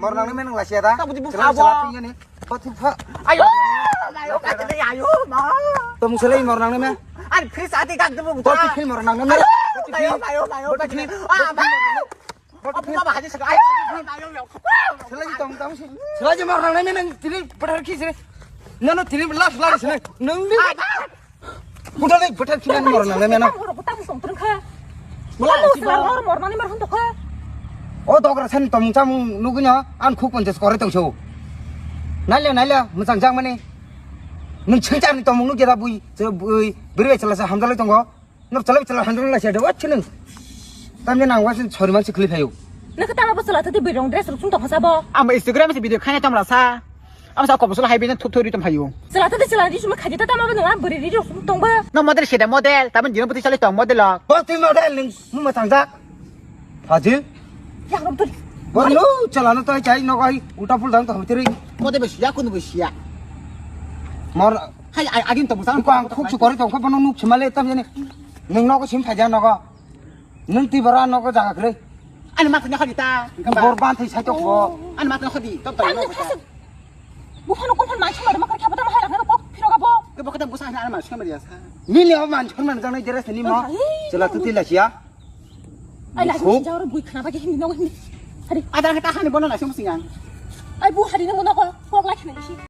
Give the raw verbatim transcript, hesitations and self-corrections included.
Mor nang nang menang lasia da. Tabuk di buk sabo. Sabo. Bati pha. Ayo. Ayo kati ayo ma. Tom selai mor nang nang. An fris ati kak dulu. Bati phi mor nang nang. Ayo. Ayo ayo ayo. Bati phi. Ah ma. Bati phi. Apa apa haji sekali. Ayo ayo. Selai tong tong si. Selai mor nang nang menang tili padar ki sini. Nano tili last lari sini. Nang ni. Budalai bwthar khilani mor nang nang mena. Mor ko tamo song treng kha. Mala tamo sila mor mor nani mor hon tokha. O dogra san tong chamung nugui no an khuk ponchas kore tong so. Nailya nailya muchang jang mani. Nung chingchar ni tomung nugui da bui. Bui beri bai chala sa hamdalai tongo. Nung chala chala hamdalai sa de wa chinung. Tamni nang wasin chori mansi khli phayo. Nang kha tamo bo chala thati bui rong dress rok sung tokha sabo. Amo Instagram se video khaina tong la sa. Amo sa kobosol hai bini thup thuri tong phayo. Chala thati chala di suma khaji ta tamo bo nang buri ri rok sung tong ba. No model se da model, taman dino buti chali tong model lo. Bo twi model ning muma tangjak. Haji. Yang rok thuri. Bo no chala no tai chai no gai ulta pul dang to hamtiri. Model besi ya kun besi ya. Mor Hai ai agin to busa. Ko ang khuk su kori tong ko bono nuk chimale tam jani. Ning no ko sim phaja no ko. Nung twi bara nogo jaga kwrwi. Ani mak tanya khadi ta. Bor ban thai sai tok bo. Ani mak tanya khadi. Top tai. Ani khasuk. Bu phano kon phano mai chuma ma kar khaba ta ma hai rakna kok phiro ga bo. Ke bo kata busa ani ma chuma ya sa. Nini o man chuma jang nai jere sini mo. Ai. Chela tu tila sia. Ai la Khuk. Jawro bui khna ba ke hindi nogo hindi. Hari. Ada kata hani bono la sum singang. Ai bu hari nogo nogo kok la khna si.